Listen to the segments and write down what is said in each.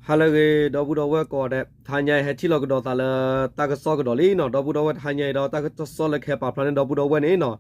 ဟါလၢအဂ့ၤ ဒီပုၢ်ဒီဝဲၢ်ကိးဂၤဒဲး, တဟါညါအံၤ ဟဲထံၣ်လိာ်ကဒီးသးလၢတၢ်ကစီၣ်ကဒီးလံနီၤ. ဒီပုၢ်ဒီဝဲၢ် တဟါညါအံၤဒီး တၢ်ကစီၣ်လၢကဟဲပာ်ဖျါန့ၣ် ဒီပုၢ်ဒီဝဲၢ်န့ၣ်နီၤ,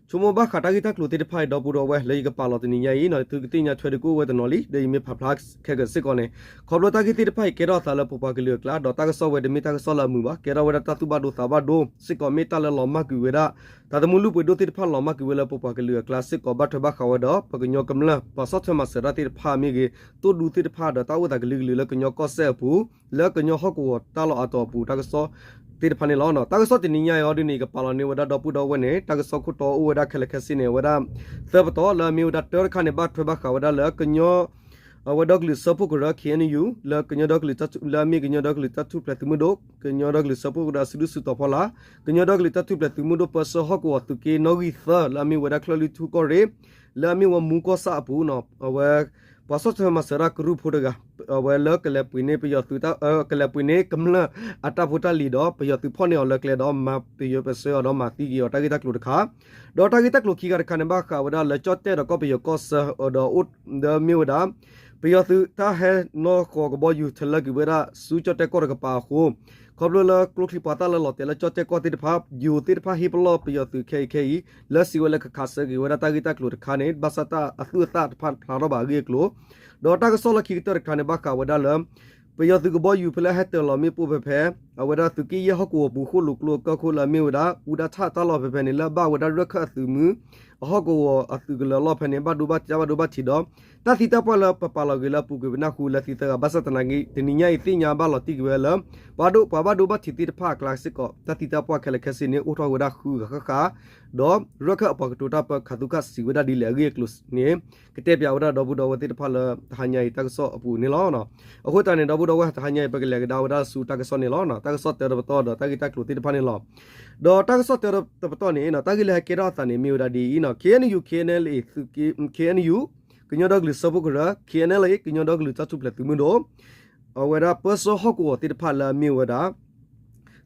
ဆိကမိၣ်ဘၣ်ဃးတၢ်ဂ့ၢ်တၢ်ကျိၤသ့ၣ်တဖၣ်အံၤ ဒီပုၢ်ဒီဝဲၢ် လၢယကပာ်လီၤတနံၤညါအံၤနီၤ, သုကသ့ၣ်ညါထွဲတကိၣ်ဝဲတနီၤလံ, ဒီးယမ့ၢ်ဖးဖျါခဲကစ့ၢ်ကီးန့ၣ်, ခီဖျိတၢ်ဂ့ၢ်သ့ၣ်တဖၣ်အံၤ ကဲထီၣ်အသးလၢပပှၤကလုာ်အကျါ, ဒီးတၢ်ကစီၣ်ဝဲတမ့ၢ်တၢ်ကစီၣ်လၢအမုာ်ဘၣ်, ကဲထီၣ်ဝဲဒၣ်တၢ်သူၣ်ဘၣ်ဒိသးဘၣ်ဒိစ့ၢ်ကီး, မ့ၢ်တၢ်လၢလီၤမၢ်ကွံာ်ဝဲဒၣ် တၢ်သမူလုၢ်ပှ့ၤဒိၣ်သ့ၣ်တဖၣ်လီၤမၢ်ကွံာ်ဝဲလၢပပှၤကလုာ်အကျါစ့ၢ်ကီး, ဘၣ်ထွဲဘၣ်ဃးဝဲဒီး ပှၤကညီကမျၢၢ် ပှၤဆီၣ်ထွဲမၤစၢၤတၢ်သ့ၣ်တဖၣ်မ့ၢ်ဂ့ၤ, သိၣ်ဒူသ့ၣ်တဖၣ်ဒီးတၢ်အိၣ်သးကလုာ်ကလုာ်လၢကညီကီၢ်စဲၣ်အပူၤ, လၢကညီဟီၣ်ကဝီၤတၢ်လီၢ်အါတီၤအပူၤ တၢ်ကစီၣ်သ့ၣ်တဖၣ်န့ၣ်လီၤ. တၢ်ကစီၣ်တနံၤညါအံၤအီၤဒ်န့ၣ် ယကပာ်လီၤန့ၢ်ဝဲဒၣ်ဒီပုၢ်ဒီဝဲၢ်န့ၣ် တၢ်ကစီၣ်ခိၣ်တီအိၣ်ဝဲဒၣ်ခဲလၢာ်ခဲဆ့န့ၣ် အဝဲဒၣ် သၢပတီၢ်, လၢအမ့ၢ်ဝဲဒၣ်တၢတခါန့ၣ် ဘၣ်ထွဲဘၣ်ဃးဝဲဒၣ်လၢကညီ အဝဲဒီကလုာ်စၢဖှိၣ်ကရၢ K N U လၢကညီဒီကလုာ်တၢ်ထူၣ် လၢအမ့ၢ်ကညီဒီကလုာ်တၢ်ထူၣ်ဖျဲးသုးမုၢ်ဒိၣ်, ကညီဒီကလုာ်စၢဖှိၣ်ကရၢအစုဒုၣ်စုတီၤဖီလာ်, ကညီဒီကလုာ်တၢ်ထူၣ်ဖျဲးသုးမုၢ်ဒိၣ်ပၢဆှၢဟီၣ်ကဝီၤသုးက့နီၣ်ဂံၢ်သၢ လၢအမ့ၢ်ဝဲဒၣ်ချၢၣ်လွံၢ်ထူၣ်ကီၢ်ရ့ၣ်, လၢအမ့ၢ်ဝဲမူကီၢ်ဆၣ်အပူၤနီၤ, အဝဲ ပှၤဆီၣ်ထွဲမၤစၢၤတၢ်ကရူၢ်ဖိတဂၤ, အဝဲလၢကလဲၤပှ့ၤန့ၢ်ပယီၤသုး ကလဲၤပှ့ၤန့ၢ်ကမျၢၢ်အတၢ်ဖိတၢ်လံၤဒီး ပယီၤသုးဖီၣ်န့ၢ်အီၤလၢကျဲဒီး မၤပယီၤပၢဆှၢအီၤဒီးမၤသံက့ၤအီၤတၢ်ဂ့ၢ်တၢ်ကျိၤတခါ, ဒီးတၢ်ဂ့ၢ်တၢ်ကျိၤခံခါတခါန့ၣ် ဘၣ်ဃးဝဲဒၣ်လၢကၠီၣ်တဲၣ်ဒီးကီၢ်ပယီၤကီၢ်ဆၢ ဒီးအိၣ်ဒီးမ့ၢ်ဝဲဒၣ် ပယီၤသုးတၢ်ဟဲနီၣ်ဃီၤကဘီယူၤထလၢကွံာ်ဝဲဒၣ်ဆူကၠီၣ်တဲၣ်ကီၢ်တကပၤအဃိ, ခီဖျိလၢကျိချံမျိာ်သၣ်လၢလီၤတဲာ်လၢကၠီၣ်တဲၣ်ကီၢ်သ့ၣ်တဖၣ် ယိၤသ့ၣ်တဖၣ်ဟ့ၣ်ပလီၢ်ပယီၤသုးခဲအံၤခဲအံၤ လၢစံးဝဲလၢကခးစၢၤက့ၤဝဲဒၣ်တၢ်ဂ့ၢ်တၢ်ကျိၤတခါန့ၣ် ဘၣ်ဆၣ်တၢ်အသူၣ်အသၣ်တဖၣ်ဖျါထီၣ်ဘၣ်အဂ့ၢ်အကျိၤ, ဒီးတၢ်ကစီၣ်လၢခံကတၢၢ်တခါန့ၣ် ဘၣ်ဃးဝဲဒၣ်လၢ ပယီၤသုးကဘီယူၤဖဲလၢဟဲတၢၤလီၤမ့ၣ်ပိၢ်ဖဲဖဲ အဝဲဒၣ်သုးက့ယဲၢ်ဟီၣ်ကဝီၤပူၤဃိၣ်လိာ်ကျိအကီၢ်ခိၣ်လၢအမ့ၢ်ဝဲဒၣ် အူဒၣ်ထၣ်တၢ်လီၢ်ဖဲဖဲန့ၣ် လၢအဘၣ်ဝဲဒၣ်ရၢၢ်ခၢၣ်အသုးမုၢ် အဟီၣ်ကဝီၤအသုးကလၢၤအလီၢ်ဖဲန့ၣ် ဘၣ်ဒိဘၣ်ထံး ဘၣ်ဒိဘၣ်ထံးဒီး တၢ်သံတၢ်ပှၢ်လၢပပာ်လီၤဂ့ၤလၢအပူၤကွံာ်ပနၢ်ဟူလၢသံသၢဂၤ ဘၣ်ဆၣ်သနာ်က့ တနံၤညါအံၤသ့ၣ်ညါဘၣ်လီၤတံၢ်က့ၤဝဲလၢ ပှၤဒိၣ် ပှၤဘၣ်ဒိဘၣ်ထံးသ့ၣ်တဖၣ်အကျါစ့ၢ်ကီး တၢ်သံတၢ်ပှၢ်ခဲလၢာ်ခဲဆ့န့ၣ် အိၣ်ထီၣ်ဝဲဒၣ်ဃုဂၤဃၣ်ဃၣ် ဒီးရၢၢ်ခၢၣ်အပှၤကတိၤတၢ်ပၢခးသူၣ်ခၣ်စံးဝဲဒၣ်ဒ်လဲၣ်အဂ့ၢ်အကျိၤန့ၣ် ကတဲပၠးဝဲဒၣ်ဒီပုၢ်ဒီဝဲၢ်သ့ၣ်တဖၣ်လၢတဟါညါအံၤတၢ်ကစီၣ်အပူၤန့ၣ်လီၤ. အဃိသတးန့ၣ် ဒီပုၢ်ဒီဝဲၢ် တဟါညါအံၤ ပကလဲၤကဒါဝဲဒၣ်ဆူတၢ်ကစီၣ်န့ၣ်လီၤ. တၢ်ကစီၣ်တၢတပတီၢ်ဒီးတၢ်ဂ့ၢ်တၢ်ကျိၤသ့ၣ်တဖၣ်န့ၣ်လီၤ. ဒီးတၢ်ကစီၣ်တၢတပတီၢ်န့ၣ် တၢ်ဂ့ၢ်လၢဟဲကဲထီၣ်အသးန့ၣ် မ့ၢ်ဝဲဒၣ်ဒ်အံၤနီၤ K N U K N L A K N U ကညီဒီကလုာ်စၢဖှိၣ်ကရၢ K N L A ကညီဒီကလုာ်တၢ်ထူၣ်ဖျဲးသုးမုၢ်ဒိၣ် အဝဲဒၣ်ပၢဆှၢဟီၣ်ကဝီၤသ့ၣ်တဖၣ်လၢအမ့ၢ်ဝဲဒၣ်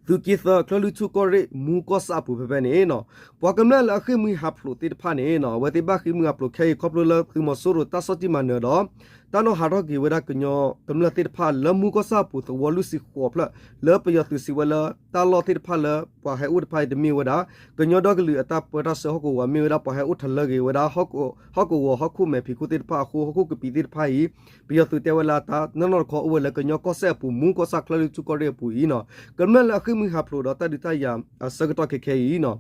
သုးက့သၢ ချၢၣ်လွံၢ်ထူၣ်ကီၢ်ရ့ၣ် မူကီၢ်ဆၣ်အပူၤဖဲဖဲန့ၣ်နီၤ ပှၤကမျၢၢ်လၢအဃ့ၢ်မှံဟးဖျိးသ့ၣ်တဖၣ်န့ၣ်နီၤ အဝဲသ့ၣ်ဘၣ်ဃ့ၢ်မှံဟးဖျိးခဲအံၤ ခီဖျိလၢသုးမီၤစိရိၤတၢ်ဆီၣ်တံၢ်မၤနၢၤဒီး တၢ်နီၣ်ဟးထီၣ်က့ၤဝဲဒၣ်ကညီကမျၢၢ်သ့ၣ်တဖၣ်လၢမူကီၢ်ဆၣ်အပူၤသဝီလွံၢ်ဆံဃိးဖျၢၣ် လၢပယီၤသုးစံးဝဲလၢတၢ်လီၢ်သ့ၣ်တဖၣ်လၢပှၤဟဲအိၣ်တဖၣ်အံၤတမ့ၢ်ဝဲဒၣ် ကညီဒီကလုာ်အတၢ်ပၢတၢ်ဆှၢဟီၣ်ကဝီၤ မ့ၢ်ဝဲဒၣ်ပှၤဟဲအိၣ်ထီၣ်လၢဂ့ၤဝဲဒၣ် ဟီၣ်ကဝီၤဟီၣ်ခိၣ်မဲာ်ဖံးခိၣ်သ့ၣ်တဖၣ်အဃိ ဟီၣ်ခိၣ်ကပံာ်သ့ၣ်တဖၣ်အံၤ ပယီၤသုးတဲဝဲလၢတၢ်နီၢ်နီၢ်တခီအိၣ်ဝဲလၢကညီကီၢ်စဲၣ်အပူၤ မူကီၢ်ဆၣ်ချၢၣ်လွံၢ်ထူၣ်ကီၢ်ရ့ၣ်အပူၤအံၤနီၤ ကမျၢၢ်လၢအဃ့ၢ်မှံဟးဖျိးဒီးတၢ်ဒုးတၢ်ယၤအဆၢကတီၢ်ခဲခဲအံၤနီၤ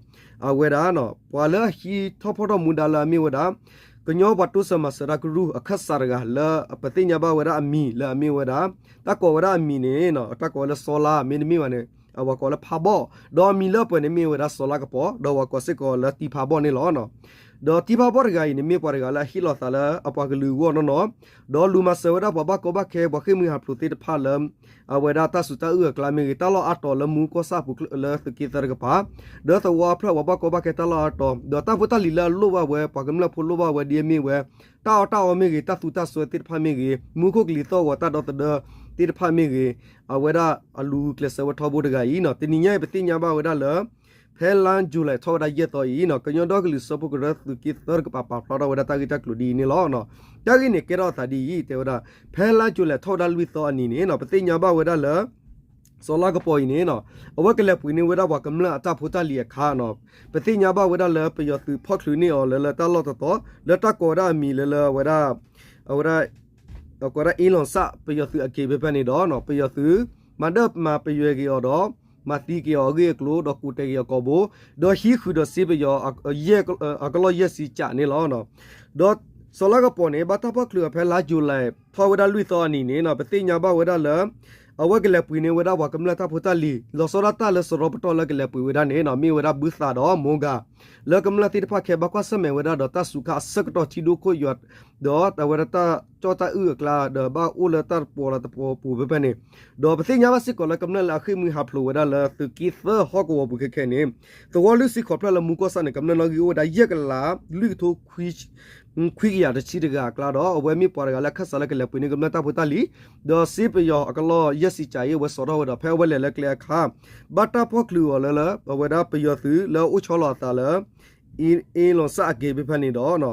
အဝဲဒၣ် ပှၤလၢအဟံးထီၣ်ဖီၣ်ထီၣ်မူဒါလၢအမ့ၢ်ဝဲဒၣ် ကညီပှၤတိစၢၤမၤစၢၤတၢ်ကရူၢ်အခၢၣ်စးတဂၤလၢ ပသ့ၣ်ညါဘၣ်ဝဲဒၣ်အမံၤလၢအမ့ၢ်ဝဲဒၣ် တၢ်ကိးဝဲဒၣ်အမံၤန့ၣ် တၢ်ကိးဝဲလၢစီၤလါ မ့တမ့ၢ်ဘၣ်န့ၣ် အဝဲကိးလၢဖးဘီၣ် ဒီးအမံၤလၢအပှဲၤန့ၣ်မ့ၢ်ဝဲဒၣ်စီၤလါကပီၤ ဒီးဝဲကိးစ့ၢ်ကီးလၢတံဖးဘီၣ်န့ၣ်လီၤ. ဒီးတံဖးဘီၣ်တဂၤအံၤန့ၣ်မ့ၢ်ပှၤတဂၤလၢအဟ့ၣ်လီၤသးလၢအပှၤကလုာ်အဂီၢ်နီၢ်နီၢ် ဒီးလူၤမၤစၢၤဝဲဒၣ်ပှၤဘၣ်ကီဘၣ်ခဲ ပှၤဃ့ၢ်မှံဟးဖျိးသ့ၣ်တဖၣ်လၢ အဝဲဒၣ်တၢ်စုတၢ်အုၣ်အကျါမ့ၢ်ဂ့ၤ တၢ်လီၢ်အါတီၤလၢမူကီၢ်ဆၣ်အပူၤလၢသုးက့သၢတကပၤ ဒီးသဝီအဖျၢၣ်ပှၤဘၣ်ကီဘၣ်ခဲတၢ်လီၢ်အါတီၤ ဒီးတၢ်ဖိတၢ်လံၤလၢအလိၣ်ဘၣ်ဝဲ ပှၤကမျၢၢ်ဖိလိၣ်ဘၣ်ဝဲဒ်အမ့ၢ်ဝဲ တၢ်အီၣ်တၢ်အီမ့ၢ်ဂ့ၤ တၢ်သူတၢ်စွဲသ့ၣ်တဖၣ်မ့ၢ်ဂ့ၤ မူခိၣ်ကလံၤသီၣ်ဂီၤတၢ်ဒီသဒၢသ့ၣ်တဖၣ်မ့ၢ်ဂ့ၤ အဝဲဒၣ်အလူၤကျဲးစၢးဝဲထီဘိတဂၤအံၤနီၤ တနံၤညါအံၤပသ့ၣ်ညါဘၣ်ဝဲဒၣ်လၢ ဖဲလါယူၤလံ ထီၣ်ဝဲဒၣ်ယဲၢ်သီအံၤနီၤ ကညီဒီကလုာ်စၢဖှိၣ်ကရၢသုးက့သၢတကပၤပာ်ဖျါထီၣ်ဝဲဒၣ်တၢ်ဂ့ၢ်တၢ်ကျိၤဒ်အံၤန့ၣ်လီၤ. တၢ်ဂ့ၢ်န့ၣ်ကဲထီၣ်အသးဒ်အံၤ တဲဝဲဒၣ် ဖဲလါယူၤလံ ထီၣ်ဝဲဒၣ်လွံၢ်သီအနံၤန့ၣ်နီၤ ပသ့ၣ်ညါဘၣ်ဝဲဒၣ်လၢ စီၤလါကပီၤအံၤန့ၣ်နီၤ အဝဲကလဲၤပှ့ၤန့ၢ်ဝဲဒၣ်ပှၤကမျၢၢ်အတၢ်ဖိတၢ်လံၤအခါနီၤ ပသ့ၣ်ညါဘၣ်ဝဲဒၣ်လၢပယီၤသုးဖီၣ်ချုးန့ၢ်အီၤလၢလၢတၢ်လီၢ်တတီၤ လၢတၢ်ကိးဝဲဒၣ်အမံၤလၢလၢအဝဲဒၣ် အဝဲဒၣ် ကိးဝဲဒၣ် အ့လီၤစၣ် ပယီၤသုးအက့ၤဖဲဖဲန့ၣ်ဒီး ပယီၤသုး မၤဒၢမၤပယွဲက့ၤအီၤဒီး မၤသံက့ၤအီၤအဂ့ၢ်အကျိၤ ဒီးကူးတဲာ်က့ၤအီၤကိာ်ဘိ ဒီးဟံးဃုာ်ဒီးစ့ပယီၤ အကလီၢ်ယဲၢ်ဆံကးန့ၣ်လီၤ. ဒီးစီၤလါကပီၤန့ၣ် ဘၣ်တၢ်ဖီၣ်ချုးအီၤဖဲလါယူၤလံ ထီၣ်ဝဲဒၣ်လွံၢ်သီအနံၤန့ၣ်နီၤ ပသ့ၣ်ညါဘၣ်ဝဲဒၣ်လၢ အဝဲကလဲၤပှ့ၤန့ၢ်ဝဲဒၣ်ပှၤကမျၢၢ်တၢ်ဖိတၢ်လံၤ လီၤဆီဒၣ်တၢ်လၢစရီပတီၢ်လၢကလဲၤပှ့ၤဝဲဒၣ်န့ၣ်နီၤ မ့ၢ်ဝဲဒၣ်ဘုသးဒီးမိၢ်ဂၤ လၢကမျၢၢ်သ့ၣ်တဖၣ်ခဲဘၣ်ကွၢ်ဆၢၣ်မဲာ်ဝဲဒၣ်ဒီးတၢ်စူၤခါအဆၢကတီၢ်ထံဒိၣ်ခိၣ်ယွၤ ဒီးအဝဲဒၣ်တၢ်ကၠီၣ်တၢ်အုၣ်အကျါ ဒီးဘၣ်အိၣ်လၢတၢ်တပီၤလၢတပီၤပူၤဖဲဖဲန့ၣ် ဒီးပသ့ၣ်ညါဘၣ်စ့ၢ်ကီးလၢကမျၢၢ်လၢအဃ့ၢ်မှံဟးဖျိးဝဲဒၣ်လၢသုးက့သၢဟီၣ်ကဝီၤပူၤခဲခဲန့ၣ် သဝီလွံၢ်ဆံဃိးဖျၢၣ်လၢမူကီၢ်ဆၣ်န့ၣ် ကမျၢၢ်နီၣ်ဂံၢ်အိၣ်ဝဲဒၣ်ယဲၢ်ကလး လွံၢ်ကထိ ခွံကယၤတဆံတဂၤအကျါဒီး အဝဲမ့ၢ်ပှၤတဂၤလၢအခၢၣ်စးလၢကလဲၤပှ့ၤန့ၢ်ကမျၢၢ်တၢ်ဖိတၢ်လံၤ ဒီးစ့ပယီၤအကလီၢ်ယဲၢ်ဆံကးအံၤ အဝဲစိာ်ထီၣ်ဝဲဒီး ဖဲအဝဲလဲၤလၢကျဲအခါ ဘၣ်တၢ်ဖီၣ်ချုးအီၤလၢလၢ အဝဲဒၣ်ပယီၤသုးလၢအအိၣ်ဆီလီၤအသးလၢ အ့လီၤစၣ်အက့ၤဖဲဖဲန့ၣ်ဒီး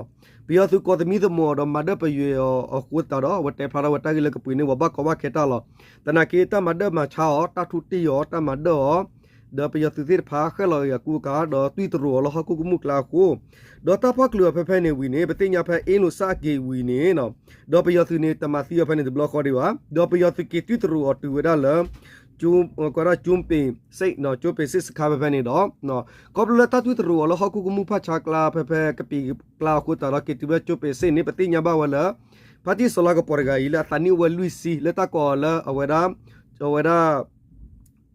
ပယီၤသုးကိးသမံသမိးအီၤဒီးမၤဒၢၣ်ပယွဲအီၤအဃိသတးဒီး အဝဲတဲဖျါထီၣ်ဝဲတၢ်ဂ့ၢ်လၢကပှ့ၤန့ၢ်ပှၤဘၣ်ကီဘၣ်ခဲတၢ်လီၤ. သနာ်က့တၢ်မၤဒၢၣ်မၤဆါအီၤ, တၢ်ထူတ့ၢ်အီၤ, တၢ်မၤဒၢၣ်အီၤ ဒီးပယီၤသုးသ့ၣ်တဖၣ် ဃဲၣ်လီၤအကူအကၤ ဒီးတွံၢ်တရူးအီၤလၢဟီၣ်ခိၣ်ကမူၣ်ကျါအဃိ, ဒီးတၢ်ဖီၣ်ချုးအီၤဖဲဖဲန့ၣ်ဝံၤန့ၣ် ပသ့ၣ်ညါဖဲအ့လိာ်စၣ်အက့ၤဝံၤန့ၣ် ဒီးပယီၤသုးန့ၣ် တမၤသံအီၤဖဲန့ၣ်တဘျီဃီဒံးဘၣ်. ဒီးပယီၤသုးက့ၤတွံၢ်တရူးအီၤတုၤဝဲဒၣ်လၢ ကီဒၣ်ကၠိပ့ၤစ့ၣ်, ကၠိပ့ၤစ့ၣ်စခါဖဲဖဲန့ၣ်ဒီး ခီဖျိလၢတၢ်တွံၢ်တရူးအီၤလၢဟီၣ်ခိၣ်ကမူၣ်ဖၣ်ဆါကျါဖဲဖဲကပ့ၤကျါအဃိသတးဒီး က့ၤတုၤဝဲကၠိပ့ၤစ့ၣ်န့ၣ် ပသ့ၣ်ညါဘၣ်ဝဲလၢ ဖါတံၢ်စီၤလါကပီၤတဂၤအံၤ လၢအသးနံၣ်အိၣ်ဝဲလွံၢ်ဆံ လၢတၢ်ကိးအီၤလၢအဝဲဒၣ် အဝဲတံၤ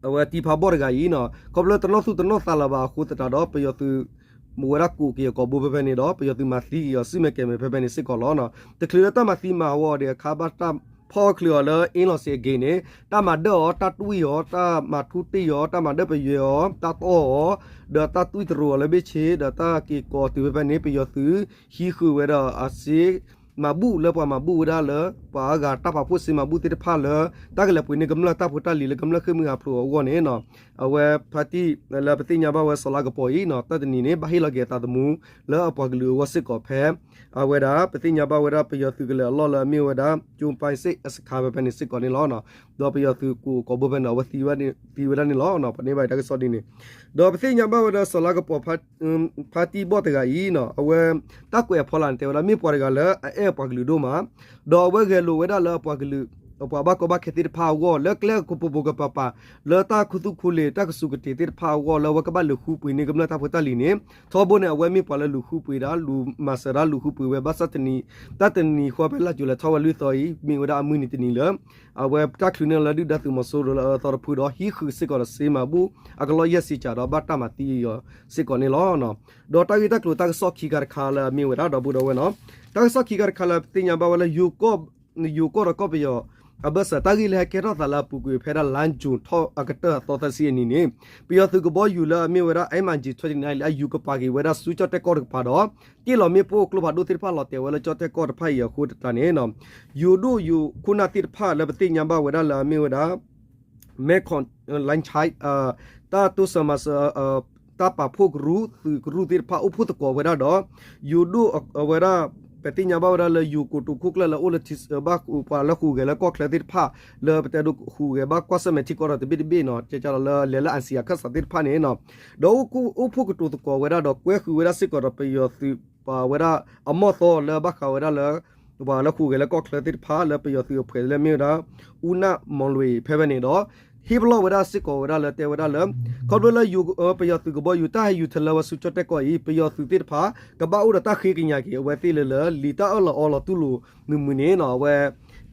ဖးဘီၣ်တဂၤအံၤ, ခီဖျိလၢတနီၣ်သူၣ်တနီၣ်သးလၢၤဘၣ်အဃိသတးဒီး ပယီၤသုး မ့ၢ်ဝဲဒၣ်ကူးက့ၤအကိာ်ဘိဖဲဖဲန့ၣ်ဒီး ပယီၤသုးမၤသံက့ၤအီၤ စုမဲာ်ကဲၤမဲာ်ဖဲဖဲန့ၣ်စ့ၢ်ကီးလီၤ. တချုးလၢတၢ်မၤသံမၤဝီအီၤဒံးအခါ ဘၣ်တၢ်ဖီၣ်ချုးအီၤလၢအ့လိာ်စၣ်အက့ၤန့ၣ် တၢ်မၤဒၢၣ်အီၤ, တၢ်တွံၢ်အီၤ, တၢ်မၤထူတ့ၢ်အီၤ, တၢ်မၤဒၢၣ်ပယွဲအီၤ, တၢ်တီၢ်အီၤ, ဒီးတၢ်တွံၢ်တရူးအီၤလၢဘ့ၣ်ဆ့ ဒီးတၢ်က့ၤကိးတုၤဖဲဖဲန့ၣ် ပယီၤသုးဟံးဃုာ်ဝဲဒီးအစ့ မၤဘူၣ်လၢပှၤမၤဘူၣ်ဝဲဒၣ်လၢ ပှၤအါဂၤတၢ်ဖးဖှိၣ်စ့မၤဘူၣ်သ့ၣ်တဖၣ်လၢ တၢ်ကလဲၤပှ့ၤန့ၢ်ကမျၢၢ်တၢ်ဖိတၢ်လံၤလၢကမျၢၢ်ဃ့ၢ်မှံဟးဖျိးအဂီၢ်န့ၣ် အဝဲဖါတံၢ်လၢပသ့ၣ်ညါဘၣ်ဝဲစီၤလါကပီၤအံၤ တၢ်တနံၤန့ၣ် ဘၣ်ဟ့ၣ်လီၤက့ၤအသးသမူလၢအပှၤကလုာ်အဂီၢ်စ့ၢ်ကီးဖဲ အဝဲဒၣ်ပသ့ၣ်ညါဘၣ်ဝဲဒၣ်ပယီၤသုးကလဲၤအလီၢ်လၢအမ့ၢ်ဝဲဒၣ် ကၠိပ့ၤစ့ၣ်အစခါဖဲဖဲန့ၣ်စ့ၢ်ကီးန့ၣ်လီၤ. ဒီးပယီၤသုးကူးကိာ်ဘိဖဲန့ၣ် အဝဲသံဝဲဒၣ်န့ၣ်လီၤ. ပန့ၢ်ဘၣ်တၢ်ကစီၣ်ဒ်န့ၣ် ဒီးပသ့ၣ်ညါဘၣ်ဝဲဒၣ်စီၤလါကပီၤ ဖါတံၢ်ဘီၣ်တဂၤအံၤ အဝဲ တၢ်ကွဲးအဖီလာ်န့ၣ် တဲဝဲဒၣ်မ့ၢ်ပှၤတဂၤလၢအအဲၣ်ပှၤကလုာ်ဒိၣ်မး, ဒီးအဝဲဂဲၤလိာ်ဝဲဒၣ်လၢအပှၤကလုာ် ပှၤဘၣ်ကီဘၣ်ခဲသ့ၣ်တဖၣ်အဂီၢ် လၢကျဲကပိာ်ပိာ်ကပၤပၤ လၢတၢ်ခူသူၣ်ခူလ့ၤ တၢ်ကစူၢ်ကတ့ၤသ့ၣ်တဖၣ်အဂီၢ် လၢအဝဲကဘၣ်လူၤဃုပှ့ၤန့ၢ်ကမျၢၢ်တၢ်ဖိတၢ်လံၤန့ၣ် ထီဘိန့ၣ် အဝဲမ့ၢ်ပှၤလၢလူၤဃုပှ့ၤဒၣ် လူၤမၤစၢၤဒၣ်လူၤဃုပှ့ၤဝဲ ဘၣ်ဆၣ်တနံၤ တၢ်တနံၤဃီဖဲလါယူၤလဲၤထီၣ်ဝဲလွံၢ်သီအံၤ မ့ၢ်ဝဲဒၣ်အမုၢ်နံၤတနံၤလၢ အဝဲတၢ်ချုးန့ၢ်လၢဒုၣ်ဒါသုးမီၤစိရိၤလၢအအၢသီတဖုဒီး ဟံးဃုာ်စ့ၢ်ကီးဒီးစ့မၤဘူၣ် အကလီၢ်ယဲၢ်ဆံကၠးဒီးဘၣ်တၢ်မၤသံအီၤစ့ၢ်ကီးန့ၣ်လီၤ. ဒီးတၢ်ဂ့ၢ်တၢ်ကျိၤတၢ်ကစီၣ်ခံခါတခါလၢအမ့ၢ်ဝဲဒၣ်ဒီပုၢ်ဒီဝဲၢ်နီၤ, တၢ်ကစီၣ်ခံခါတခါလၢပသ့ၣ်ညါဘၣ်ဝဲလၢ ယိၤကီၢ်ဒီးကီၢ်ပယီၤ အဘၢၣ်စၢၤ တၢ်ဂ့ၢ်လၢဟဲကဲထီၣ်သးလၢအပူၤကွံာ်ဖဲဒၣ်လါယူၤထီၣ်အကတၢၢ်အသီသၢဆံအနံၤန့ၣ် ပယီၤသုးကဘီယူၤလၢအမ့ၢ်ဝဲဒၣ် MiG twenty-nine လၢအယူၤကပၤက့ၤဝဲဒၣ်ဆူကၠီၣ်တဲၣ်ကီၢ်တကပၤဒီး တ့ၢ်လီၤမ့ၣ်ပိၢ်ကျိဖးဒိၣ်သ့ၣ်တဖၣ်လီၤတဲာ်ဝဲလၢကၠီၣ်တဲၣ်ကီၢ်တဖၣ်အံၤအဃိသတးန့ၣ် ယိၤဒိၣ်ယိၤခိၣ်နၢ်သ့ၣ်တဖၣ်လၢပသ့ၣ်ညါဘၣ်ဝဲဒၣ်လၢအမ့ၢ်ဝဲဒၣ် မဲၣ်ခီၣ် လၢ တၢ်တိစၢၤမၤစၢၤ တၢ်ပာ်ဖှိၣ်ကရူၢ်သုးကရူၢ်သ့ၣ်တဖၣ်အိၣ်ဖှိၣ်သကိးဝဲဒၣ်ဒီး ယိၤဒိၣ်အဝဲဒၣ် ပသ့ၣ်ညါဘၣ်ဝဲဒၣ်လၢယိၤကိတိာ်ခိၣ်ကျၢၢ်လၢအိၣ်လၢထံ ဘၣ်ပှၤလၢဟူးဂဲၤလၢကီၢ်ချၢသ့ၣ်တဖၣ် လၢပတဲဒိးဟူးဂဲၤဘၣ်ကွၢ်ဆၢၣ်မဲာ်ထံကီၢ်ဒီးတဘ့ၣ်တဘ့ၣ်နီၤ ကဲကၢ်ဒီးလၢလဲၤလၢ အၣ်စံၣ် အခၢၣ်စးသ့ၣ်တဖၣ်န့ၣ် ဒီးအိၣ်ဖှိၣ်ကတိၤသကိးဝဲဒၣ်ဒီးကွဲဃုာ်ဝဲဒၣ်စ့ၢ်ကီးဒီးပယီၤသုးပာ်ဝဲဒၣ်အမီၢ်သီလၢဘၣ်ဃးဝဲဒၣ်လၢ ပှၤလၢဟူးဂဲၤလၢကီၢ်ချၢသ့ၣ်တဖၣ်လၢပယီၤသုးအဖှဲးလၢမ့ၢ်ဝဲဒၣ် အူနၢ်မီၢ်လွံၢ်ဖဲဖဲန့ၣ်ဒီး ဟ့ၣ်ပလီၢ်ဝဲဒၣ်စ့ၢ်ကီးဝဲဒၣ်လၢတဲဝဲဒၣ်လၢ ခီဖျိလၢ ပယီၤသုးကဘီယူၤတၢ်ဟဲယူၤထၢလၢဝဲဆူကၠီၣ်တဲၣ်ကီၢ်အံၤ ပယီၤသုးသ့ၣ်တဖၣ် ကဘၣ်အိၣ်ဒီးတၢ်ဃ့ကညးက့ၤအဝဲသ့ၣ်လၢလၢ လံာ်တၢ်အၢၣ်လီၤအီလီၤတူၢ်လိာ်မုာ်မုာ်န့ၣ်နီၤ အဝဲ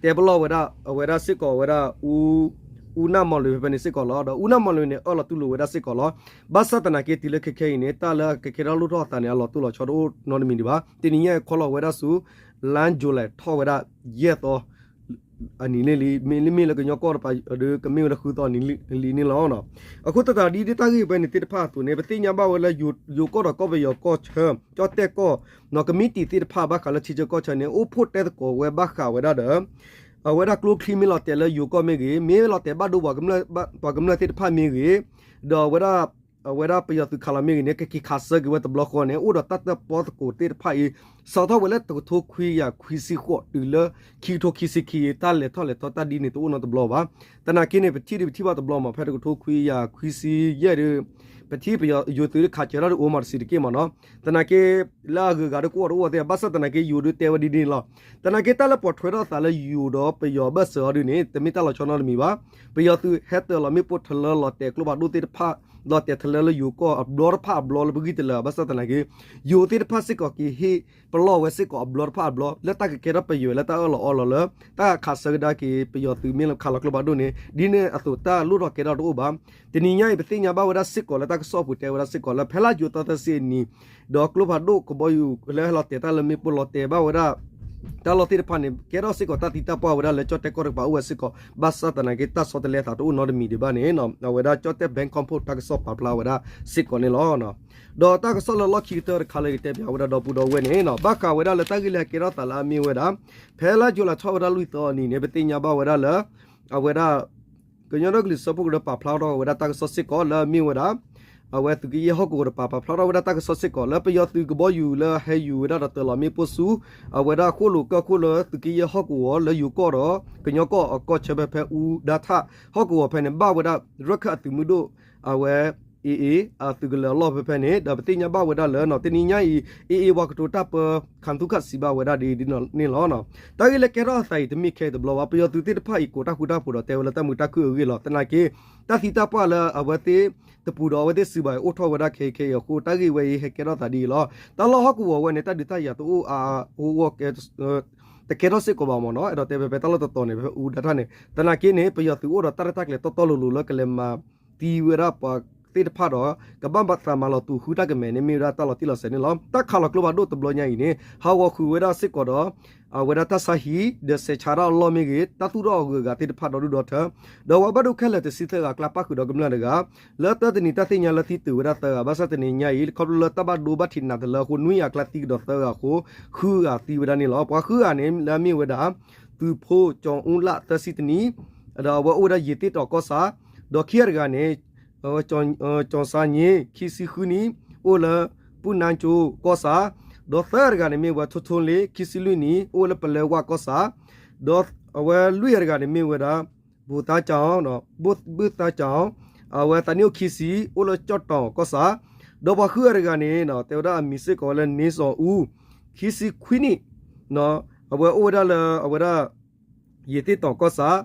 တဲပလီၢ်ဝဲဒၣ် အဝဲဒၣ်စ့ၢ်ကီးဝဲဒၣ် အူနၢ်မီၢ်လွံၢ်ဖဲဖဲန့ၣ်စ့ၢ်ကီးလီၤ. ဒီးအူနၢ်မီၢ်လွံၢ်န့ၣ် အၢၣ်လီၤတူၢ်လိာ်ဝဲဒၣ်စ့ၢ်ကီးလီၤ. ဘၣ်ဆၣ်သနာ်က့တုၤလၢခဲခဲအံၤန့ၣ် တၢ်လၢကကဲထီၣ်လိၣ်ထီၣ်အသးန့ၣ် အလီၤတိၢ်လီၤဆီတအိၣ်နီတမံၤဒံးဘၣ်. တနံၤညါအံၤခီလီၤဝဲဒၣ်ဆူ လါယူၤလဲထီၣ်ဝဲဒၣ် ယဲၢ်သီ အနံၤလံ မ့မ့ၢ်လၢကညီကီၢ်တပၤဒီး ကမ့ၢ်ဝဲဒၣ်ဃုသီအနံၤလံန့ၣ်လီၤ. အဃိသတးဒ်တၢ်ဂ့ၢ်ဝဲန့ၣ်သ့ၣ်တဖၣ်အသိးန့ၣ် ပသ့ၣ်ညါဘၣ်ဝဲလၢ ယိၤကီၢ်ဒီးကီၢ်ပယီၤကီၢ်ဆၢ ကၠီၣ်တဲၣ်ကီၢ် ကမံးတံာ်သ့ၣ်တဖၣ်ဘၣ်ဃးလၢထံဆၢကီၢ်ဆၢန့ၣ် အိၣ်ဖှိၣ်တဲသကိးဝဲဘၣ်ဃးဝဲဒၣ်ဒီး အဝဲဒၣ်ကျိချံမ့ၢ်လီၤတဲာ်လၢယိၤကီၢ်မ့ၢ်ဂ့ၤ မ့ၢ်လီၤတဲာ်ဘၣ်ဒိပှၤကမျၢၢ်သ့ၣ်တဖၣ်မ့ၢ်ဂ့ၤ ဒီးအဝဲဒၣ် အဝဲဒၣ်ပယီၤသုးခးလီၤမ့ၢ်ဂ့ၤန့ၣ် ကက့ၤခးဆၢက့ၤဝဲတဘျီဃီန့ၣ် အိၣ်ဒီးတၢ်တၢၣ်ပီၣ်သကိးသ့ၣ်တဖၣ်အံၤ စးထီၣ်ဝဲလၢတကထိခွံကယၤခွံဆံဃိးတုၤလၢ ခံကထိခံဆံခံ တၢ်လဲၤထီၣ်လဲၤထီတၢ်ဒ်န့ၣ်တအိၣ်နီတဘျီဘၣ်. သနာ်က့န့ၣ် ပထံၣ်ဒုးပထံၣ်ဘၣ်တဘျီမး ဖဲတကထိခွံကယၤခွံဆံယဲၢ်ဒီး ပထံၣ်ပယီၤယိၤသုးခးစၢၤတၢ်ဒုးအိၣ်မးတစံးတက့ၢ်မးနီၤ. သနာ်က့ လၢအဂုၤအဂၤဒီးကအိၣ်တအိၣ်သ့ၣ် ဘၣ်ဆၣ်သနာ်က့ယိၤဒုးတဲဝဲဒ်န့ၣ်လီၤ. သနာ်က့တၢ်လၢပိာ်ထွဲထီၣ်သးလၢယိၤဒီးပယီၤအဘၢၣ်စၢၤအီၤဒုးန့ၣ် တမ့ၢ်တၢ်လီၤဆီနီတမံၤဘၣ်. ပယီၤသုးဟဲတၢၤလီၤမ့ၣ်ပိၢ်ထၢလၢလီၤတဲာ်ကျိဖးဒိၣ်သ့ၣ်တဖၣ် လီၤတဲာ်ထၢလၢလၢယိၤကီၢ်အဘျီတဖၣ်အဘျီလၢပဂံၢ်တလၢာ် ဘၣ်ဆၣ်သနာ်က့ ယိၤသ့ၣ်တဖၣ်စ့ၢ်ကီးက့ၤဟ့ၣ်ပလီၢ်ဝဲစ့ၢ်ကီးအဘျီတဖၣ်အဘျီ လၢတၢ်ကကဲထီၣ်ပယီၤလၢတၢ်အၢၣ်လီၤအီလီၤလၢ တၢ်ခးဆၢကဒါက့ၤပယီၤသုးမ့ၢ်လၢခးလီၤကျိဖးဒိၣ်န့ၣ် ဒ်န့ၣ်အသိးတၢ်လိၣ်ထီၣ်ကဲထီၣ်တအိၣ်ဘၣ်. တနံၤညါအံၤ ပသ့ၣ်ညါဘၣ်ဝဲဒၣ်စ့ၢ်ကီးလၢတၢ်ကစီၣ်အပူၤတဲဝဲဒၣ်စ့ၢ်ကီးလၢ ဖဲလါယူၤသီသၢဆံအနံၤ ဒီးကျိဖးဒိၣ်ကဘီယူၤလၢဟဲလီၤတဲာ်တၢ်လၢမ့ၣ်ပိၢ်လီၤတဲာ်ဘၣ်ဝဲဒၣ် တၢ်လီၢ်သ့ၣ်တဖၣ်န့ၣ် ကဲထီၣ်စ့ၢ်ကီးတၢ်သံတၢ်ပှၢ်ဝဲဒၣ်လၢကၠီၣ်တဲၣ်ကီၢ်တကပၤအိၣ်ဝဲစ့ၢ်ကီး ဘၣ်ဆၣ်သနာ်က့တၢ်ဆီတလဲအသးတအိၣ်နီတမံၤဒံးဘၣ်န့ၣ် အဝဲဒၣ်ကၠီၣ်တဲၣ် Bangkok Post တၢ်ကစီၣ်ပာ်ဖျါဝဲဒၣ်စ့ၢ်ကီးန့ၣ်လီၤ. ဒီးတၢ်ကစီၣ်လၢလီၢ်ခံကတၢၢ်တခါလၢယတဲပၠးဝဲဒၣ်ဒီပုၢ်ဒီဝဲၢ်န့ၣ် ဘၣ်ဃးဝဲဒၣ်လၢတၢ်ဂ့ၢ်လၢဟဲကဲထီၣ်သးလၢအမ့ၢ်ဝဲဒၣ် ဖဲလါယူၤလံထီၣ်ဝဲဒၣ်လွံၢ်သီအနံၤန့ၣ် ပသ့ၣ်ညါဘၣ်ဝဲဒၣ်လၢ အဝဲဒၣ် ကညီဒီကလုာ်စၢဖှိၣ်ကရၢပာ်ဖျါထီၣ်ဝဲဒၣ်တၢ်ကစီၣ်စ့ၢ်ကီးလၢအမ့ၢ်ဝဲဒၣ် အဝဲသုးက့ယဲၢ်ဟီၣ်ကဝီၤတကပၤ ပာ်ဖျါထီၣ်ဝဲဒၣ်တၢ်ကစီၣ်စ့ၢ်ကီး လၢပယီၤသုးကဘီယူၤလၢဟဲယူၤဝဲဒၣ်ဒီးတၢၤလီၤမ့ၣ်ပိၢ်ဆူ အဝဲဒၣ်ဃိၣ်လိာ်ကၢၢ်ခိၣ်လၢသုးက့ယဲၢ်ဟီၣ်ကဝီၤလၢယိၤကီၢ်ဒီး ကညီကီၢ်အကီၢ်ဆၢဖဲဖဲအူဒါထၣ်ဟီၣ်ကဝီၤဖဲန့ၣ် ဘၣ်ဝဲဒၣ်ရၢၢ်ခၢၣ်အသုးမုၢ်ဒိၣ် အဝဲ AA အသုးကလၢၤအလီၢ်ဖဲဖဲန့ၣ် ဒီးပသ့ၣ်ညါဘၣ်ဝဲဒၣ်လၢ တနံၤညါအံၤ AA ပှၤကတိၤတၢ်ပၢ ခးသူၣ်ခးစံးဘၣ်ဝဲဒၣ်ဒ်န့ၣ်လီၤ. တၢ်ဂ့ၢ်လၢကဲထီၣ်အသးအံၤ တမ့ၢ်ခဲအံၤတဘျီဘၣ်. ပယီၤသုးသ့ၣ်တဖၣ်အံၤ ကိးတၢ်ဃူတၢ်ဖိးဒီးတဲဝဲလၢတၢ်မုာ်တၢ်ခုၣ်အဂ့ၢ်လီၤ. သနာ်က့ တၢ်သံတၢ်ပှၢ်လၢအဝဲသ့ၣ် တပူၤဒီးအဝဲသ့ၣ်စုဘၣ်အံၤ အိၣ်ထီၣ်ဝဲဒၣ်ခဲအံၤခဲအံၤအဃိ တၢ်ဂ့ၢ်ဝဲအံၤဟဲကဲထီၣ်သးဒ်အံၤလီၤ. တၢ်လီၢ်ဟီၣ်ကဝီၤဝဲန့ၣ် တၢ်ဒုးတၢ်ယၤတအိၣ်အါအါဂီၢ်ဂီၢ် တကဲထီၣ်စ့ၢ်ကီးဘၣ်မ့ၢ်နီၤ. အဲၣ်ဒိးတဲဖဲဖဲတၢ်လီၢ်တတီၤန့ၣ် ဖဲအူဒါထၣ်န့ၣ် သနာ်က့န့ၣ် ပယီၤသုးအိၣ်ဒီးတၢ်ရဲၣ်တၢ်ကျဲၤတီတီလိၤလိၤလၢကလဲၤမၤသံဝဲဒၣ်ပှၤသ့ၣ်တဖၣ်ဒီး ကဘၣ်သးမၤလီၤတူာ်ဃုတၢ်ကမဲာ်န့ၣ် မ့ၢ်ဝဲဒၣ်တၢ်လီၤတံၢ်လီၤဆဲးန့ၣ်လီၤ. တၢ်ခးလီၤကျိဖးဒိၣ်တဘျီညါအံၤန့ၣ် ဟးဂီၤဃုာ်ဝဲဒၣ်စ့ၢ်ကီးဒီး အဝဲဒၣ်တၢ်ဆါဟံၣ် ဒီးစဲးဆါတၢ်အလီၢ်မ့ၢ်ဂ့ၤ တၢ်သူၣ်ထီၣ်အဂုၤအဂၤသ့ၣ်တဖၣ်ဒီဒူၣ်ဒီထၢ ဒီးပှၤဘၣ်ဒိခဲလၢာ်တဆံသၢဂၤအကျါ ပၣ်ဃုာ်ဒီးကမျၢၢ်တဂၤ လၢတၢတနံၤတၢ်သ့ၣ်ညါလၢသံတုၤဝဲဒၣ်သၢဂၤ ဘၣ်ဆၣ်တနံၤညါအံၤ ခီဖျိလၢတၢ်ဘၣ်ဒိဘၣ်ထံးနးတလၢအဃိ နွံဂၤအကျါသံကဒီးသၢဂၤအဃိ ဃုဂၤသံဝဲဒၣ်န့ၣ်လီၤ. ပှၤဃုဂၤန့ၣ် လၢအမ့ၢ်ဝဲဒၣ် သုးဖိ ကၠီၤအူလၣ် သၢဆံတနံၣ် ဒီးအဝဲအိၣ်ဝဲဒၣ်ယ့ၤသ့ၣ်တီၤကီၢ်ဆၣ် ဒီးခံဂၤတဂၤန့ၣ် ကၠီၤစါည့ ခံဆံဃုနံၣ် အိၣ်လၢ ပူၣ်နါကၠိကီၢ်ဆၣ် ဒီးသၢဂၤတဂၤန့ၣ်မ့ၢ်ဝဲ ထိထိလ့ ခံဆံလွံၢ်နံၣ် အိၣ်ဝဲလၢပလဲဝၣ်ကီၢ်ဆၣ် ဒီးအဝဲလွံၢ်ဂၤတဂၤန့ၣ်မ့ၢ်ဝဲဒၣ် ဘိၣ်သါကၠီၤ ဘိၣ်သါကၠီၤ အဝဲသးနံၣ်အိၣ်ခံဆံ အိၣ်လၢကၠီၣ်တီၣ်ကီၢ်ဆၣ် ဒီးပှၤဃုဂၤတဂၤန့ၣ် တဲဝဲဒၣ်အမံၤစ့ၢ်ကီးဝဲလၢ န့စီၤအူ ခံဆံခွံနံၣ် အဝဲအိၣ်ဝဲဒၣ်လၢအဝဲဒၣ် ယ့ၤသ့ၣ်တီၤကီၢ်ဆၣ်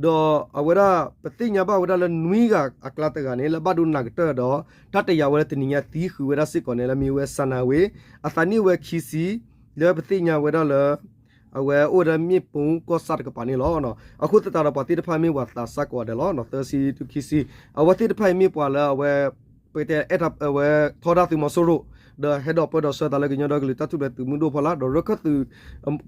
ဒီးအဝဲဒၣ်ပသ့ၣ်ညါဘၣ်ဝဲဒၣ်လၢနွံဂၤအကျါတဂၤန့ၣ် လၢဘၣ်ဒိနးကတၢၢ်ဒီး တၢ်တယာ်ဝဲလၢတနံၤညါသံဃုာ်ဝဲဒၣ်စ့ၢ်ကီးန့ၣ် လၢမ့ၢ်ဝဲ စနၣ်ဝ့ အသးနံၣ်ဝဲခံဆံ လၢပသ့ၣ်ညါဝဲဒၣ်လၢ အဝဲအိၣ်ဝဲဒၣ်မ့ၣ်ပိၢ်ကီၢ်ဆၣ်တကပၤန့ၣ်လီၤ. အဃိသတးဒီးပှၤသ့ၣ်တဖၣ်မ့ၢ်ပှၤသးစၢ်ကိးဂၤဒဲးလီၤ. သၢဆံခံဆံ အဝဲသ့ၣ်တဖၣ်အံၤမ့ၢ်ပှၤလၢအဝဲ ပကတဲအဲၣ်ဝဲထီဒါသုးမီၤစိရိၤ ဒီးဟဲဒိးပၢဒီးဆှၢသးလၢကညီဒီကလုာ်တၢ်ထူၣ်ဖျဲးသုးမုၢ်ဒိၣ်ဖီလာ် ဒီးရၢၢ်ခၢၣ်သုး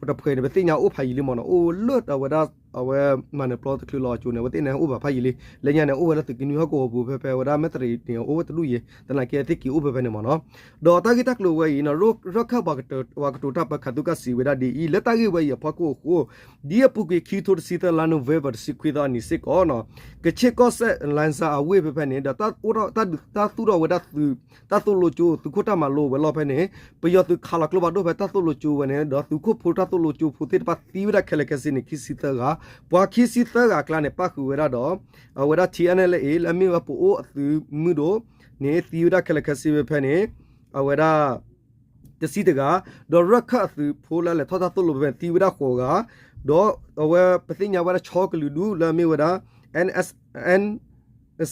တဖှဲးန့ၣ် ပသ့ၣ်ညါအိၣ်ဖးယံာ်လံမ့ၢ်နီၤ အိၣ်လၢအဝဲဒၣ် အဝဲမၤနၢၤပျီတချုးလီၤအစိၤန့ၣ် အဝဲသ့ၣ်န့ၣ်အိၣ်ဘၣ်ဖးယံာ်လံ လၢညါန့ၣ် အိၣ်ဝဲလၢသုးက့နွံဟီၣ်ကဝီၤပူၤ ဖဲဖဲဝဲဒၣ်မဲၣ်တရံးန့ၣ် အိၣ်ဝဲတဒူၣ်ယံၤ သနာ်က့သ့ၣ်က့ၤအိၣ်ဖဲဖဲန့ၣ်မ့ၢ်နီၤ ဒီးတၢ်ဂ့ၢ်တၢ်ကျိၤဝဲအံၤ ရၢၢ်ခၢၣ်ပှၤကတိၤတၢ်ပၢခးသူၣ်ကၢ်စံးဝဲဒၣ်ဒ်အံၤ လၢတၢ်ဂ့ၢ်ဝဲအံၤအဖီခိၣ်အဃိ ဒ်အပူၤကွံာ်ခံကထိတဆံသၢလါ November တဆံခွံသီအနံၤစ့ၢ်ကီး ကချ့ၣ်ကီၢ်စဲၣ် လါစၢ်အဝ့ၢ်ဖဲဖဲန့ၣ် ဒီးတၢ်သူၣ်ထီၣ်ဝဲဒၣ်သုး တၢ်သိၣ်လိကၠိ သုးခိၣ်တၢ်မၤလိဝဲလီၢ်ဖဲန့ၣ် ပယီၤသုးခးလီၤကျိဖးဒိၣ်ဖဲတၢ်သိၣ်လိကၠိဝဲန့ၣ် ဒီးသုးခိၣ်ဖိတၢ်သိၣ်လိကၠိဖိသ့ၣ်တဖၣ်သံဝဲဒၣ်ခဲလၢာ်ခဲဆ့န့ၣ် ခံဆံသၢဂၤ ပှၤခံဆံသၢဂၤအကျါန့ၣ် ပၣ်ဃုာ်ဝဲဒၣ်ဒီး အဝဲဒၣ် ထံၣ်အဲၣ်ၣ်အဲၣ်လ်အ့ လၢအမ့ၢ်ဝဲပအိၣ်အသုးမုၢ်ဒိၣ်န့ၣ် သံဝဲဒၣ်ခဲလၢာ်ခဲဆ့ဖဲဖဲန့ၣ် အဝဲဒၣ် တဆံတဂၤ ဒီးရၢၢ်ခၢၣ်အသုးဖိလၢအလဲၤထီၣ်တၢ်သိၣ်လိဖဲဖဲန့ၣ် သံဝဲဒၣ်ဃိးဂၤ ဒီးအဝဲပသ့ၣ်ညါဝဲဒၣ်ဆီကလုာ်ဒူၣ်လၢအမ့ၢ်ဝဲဒၣ် NS, N,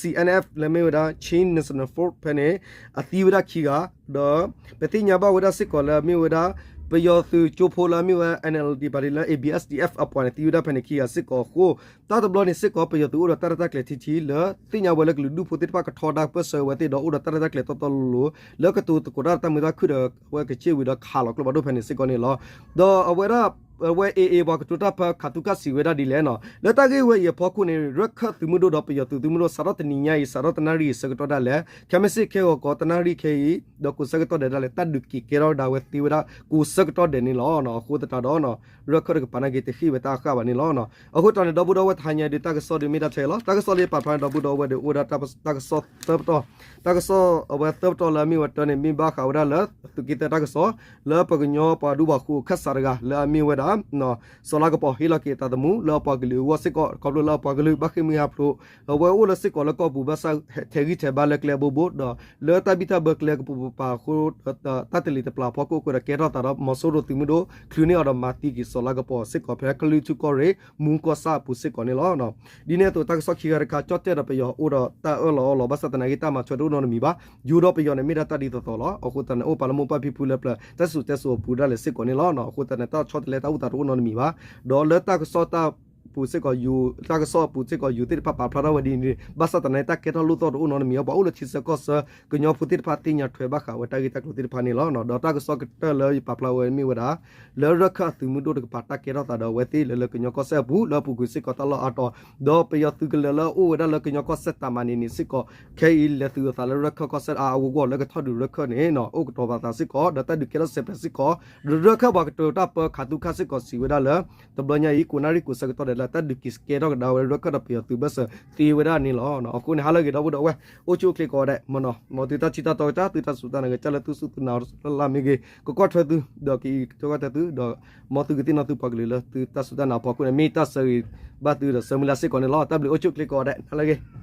C N F လၢအမ့ၢ်ဝဲဒၣ် Chin National Force ဖဲန့ၣ် အသံဝဲဒၣ်ခံဂၤ ဒီးပသ့ၣ်ညါဘၣ်ဝဲဒၣ်စ့ၢ်ကီးလၢအမ့ၢ်ဝဲဒၣ် ပယီၤသုးကၠိဖိလၢအမ့ၢ်ဝဲ N L D party လၢ A B S D F အပှၤန့ၣ် သံဝဲဒၣ်ဖဲန့ၣ်ခံဂၤစ့ၢ်ကီးအဃိ တၢ်တဘျီန့ၣ်စ့ၢ်ကီး ပယီၤသုးအိၣ်ဒီးတၢ်ရဲၣ်တၢ်ကျဲၤထံထံလၢ သ့ၣ်ညါဝဲလၢကလုာ်ဒူၣ်ဖိသ့ၣ်တဖၣ်ကထီဒါပၢၢ်ဆၢဝဲသ့ၣ်ဒီးအိၣ်ဒီးတၢ်ရဲၣ်တၢ်ကျဲၤတီတီလိၤလိၤ လၢကတိၤသကိးတၢ်တၢ်မုာ်တၢ်ခုၣ်ဒီး အဝဲကချ့ၣ်ဝံၤဒီးခးလီၤကျိဖးဒိၣ်ဖဲန့ၣ်စ့ၢ်ကီးန့ၣ်လီၤ. ဒီးအဝဲဒၣ် အဝဲ AA ပှၤကတိၤတၢ်ပၢခးသူၣ်ကၢ်စံးဝဲဒၣ်ဒ်လဲၣ်နီၤ လၢတၢ်ဂ့ၢ်ဝဲအံၤအဖီခိၣ်န့ၣ် ရၢၢ်ခၢၣ်သုးမုၢ်ဒိၣ်ဒီးပယီၤသုးမုၢ်ဒိၣ် စးထီၣ်တနံၤညါအံၤ စးထီၣ်တနၣ်ရံၣ်အဆၢကတီၢ်ဒၣ်လဲာ် ခဲမုၢ်ဆ့ၣ်ခဲဂီၤကီးတနၣ်ရံၣ်ခဲအံၤ ဒီးကိးဆၢကတီၢ်ဒဲးဒၣ်လဲာ် တၢ်ဒုးက့ၤကဲထီၣ်ဒၣ်ဝဲသ့ဝဲဒၣ်ကိးဆၢကတီၢ်ဒဲးန့ၣ်လီၤ. အဃိသတးဒီး ရၢၢ်ခၢၣ်တကပၤနာ်က့ တဟ့ၣ်ဝဲတၢ်အဃၣ်ဘၣ်န့ၣ်လီၤ. အဃိသတးန့ၣ် ဒီပုၢ်ဒီဝဲၢ်တဟါညါဒုး တၢ်ကစီၣ်ဒုးမ့ၢ်ဒၣ်ထဲလီၤ. တၢ်ကစီၣ်လၢပာ်ဖျါန့ၣ် ဒီပုၢ်ဒီဝဲၢ်ဒုးအိၣ်ဝဲဒၣ်တၢ်ကစီၣ်သၢပတီၢ် တၢ်ကစီၣ်အဝဲသၢပတီၢ်လၢအမ့ၢ်ဝဲတၢ်န့ၣ် မ့ၢ်ဘၣ်ဃးဝဲဒၣ်လၢ သုးက့သၢတၢ်ကစီၣ် လၢပကညီပှၤဒူပှၤဃိၤခၢၣ်စးတဂၤ လၢအမ့ၢ်ဝဲဒၣ် စီၤလါကပီၤ ဟ့ၣ်လီၤက့ၤအသးသမူ လၢအပှၤကလုာ်အဂီၢ်စ့ၢ်ကီး ခီဖျိလၢအပှၤကလုာ်ဘၣ်ဃ့ၢ်မှံဟးဖျိး အဝဲအိၣ်လၢစ့ၢ်ကီးလၢကီၢ်ပူၤ ဘၣ်ဆၣ် ထဲးဂံၢ်ထဲးဘါလၢကျဲအဘိဘိဒီး လၢတၢ်ဘံၣ်တၢ်ဘၢကျဲကပူၤပပၤအဃိ တၢ်တလံၤတပျၢ်အဖီခိၣ်အဃိဒီး ကဲထီၣ်သးဒီးမီၤစိရိၤသုးမုၢ်ဒိၣ် ချုးန့ၢ်အီၤဒီးမၤသံက့ၤစီၤလါကပီၤစ့ၢ်ကီး ဖဲကလုာ်ထူၣ်ကီၢ်ရ့ၣ် မူကီၢ်ဆၣ်အပူၤစ့ၢ်ကီးန့ၣ်လီၤ. ဒ်န့ၣ်အသိး တၢ်ကစီၣ်ခံဂၤတခါ ကၠီၣ်တဲၣ်ဒီးပယီၤအိၣ်ဒီးတၢ်အၢၣ်လီၤအီလီၤ ဘၣ်ဆၣ်သနာ်က့ တၢ်မၤထွဲတအိၣ်နီတမံၤဘၣ်. ယိၤဒီးပယီၤန့ၣ် မ့ၢ်ဒၣ်တၢ်ဒ်သိးသိးလီၤ. အဃိသတးန့ၣ် အိၣ်ပာ်လၢမိၢ်ပၢ်ဖံဖုလၢပျၢၤ တၢ်စူၣ်တဲစိၤအပူၤဒၣ်လဲာ်စ့ၢ်ကီးန့ၣ်လီၤ. အဃိသတးန့ၣ် တၢ်ဆီတလဲတၢ်အိၣ်သးတအိၣ်နီတမံၤဘၣ်. ဒီးလၢတၢ်ကစီၣ်တၢ်ပူၤစ့ၢ်ကီး တၢ်ကစီၣ်အပူၤစ့ၢ်ကီး ယိၤသ့ၣ်တဖၣ်ပာ်ဖျါထီၣ်ဝဲဒ်န့ၣ် ဘၣ်ဆၣ်သနာ်က့ တၢ်ကဲထီၣ်လိၣ်သီၣ်တအိၣ်နီတမံၤ ပှၤအိၣ်လၢထံဆၢကီၢ်ဆၢ ကညီဖိသ့ၣ်တဖၣ်သ့ၣ်ညါထွဲဘၣ်ဃးဝဲတၢ်ဂ့ၢ်တၢ်ကျိၤသ့ၣ်တဖၣ်န့ၣ်လီၤ. ဒီးတၢ်ကစီၣ်ကတၢၢ်လၢယပာ်ဖျါဝဲမ့ၢ်ဝဲဒၣ် လၢရၢၢ်ခၢၣ်အသုးမုၢ်ဒိၣ်တကပၤ တၢ်ကဲထီၣ်သးဒီးအဝဲသ့ၣ်လၢလၢကညီကီၢ်စဲၣ်အပူၤ လၢအပူၤကွံာ်စ့ၢ်ကီးတၢ်လီၢ်အါတီၤ ဒီးပယီၤသုးကလၢၤလၢအအိၣ်ဝဲဒၣ်လၢကညီကီၢ်စဲၣ်တၢ်မၤန့ၣ်န့ၣ်စ့ၢ်ကီး ခဲအံၤလဲၤသုးအသးလၢရၢၢ်ခၢၣ်ကီၢ်စဲၣ်အါအါဂီၢ်ဂီၢ် လၢကထီၣ်ဒုးရၢၢ်ခၢၣ်န့ၣ် အိၣ်ကတီၤပာ်သးစ့ၢ်ကီး ဒီးတၢ်ဒုးကဲထီၣ်စဲးဖျဲးစ့ၢ်ကီး ရၢၢ်ခၢၣ်ပှၤကတိၤတၢ်ပၢခးသူၣ်ခၢ်စ့ၢ်ကီးစံးဝဲဒၣ်လၢ တဘျီညါအံၤ ကိးနၣ်ရံၣ်ကိးဆၢကတီၢ်ဒဲး ဒီးတၢ်ဒုးက့ၤစကဲထီၣ်ကဒါဝဲလၢကီၢ်ဒီးပယီၤသုးဘၢၣ်စၢၤသ့ဝဲဒၣ်န့ၣ်လီၤ. အဃိန့ၣ် ဟါလၢအဂ့ၤ ဒီပုၢ်ဒီဝဲၢ် အိၣ်ဆူၣ်အိၣ်ချ့ကိးဂၤဒဲးမနီၤ, မ်သုတၢ်ထံၣ်တၢ်တီကစၢ် သုတၢ်စူၢ်တၢ်နာ်ကစၢ်လၢသုစူၢ်သုနာ်လၢ်လၢ်မ့ၢ်ဂ့ၤ, ကကွၢ်ထွဲသု ဒီးကအံးထွဲကွၢ်ထွဲသု ဒီးမ်သုကသ့ၣ်နီၣ်သုပှၤကလုာ်လၢသုတၢ်စူၢ်တၢ်နာ်အဖီခိၣ်န့ၣ် မ့ၢ်တၢ်ဆၢဂ့ၤဘၣ်သုဒီးဆၢမုၢ်လၢ်စ့ၢ်ကီးန့ၣ်လီၤ. တၢ်ဘျုး အိၣ်ဆူၣ်အိၣ်ချ့ကိးဂၤဒဲး ဟါလၢအဂ့ၤ.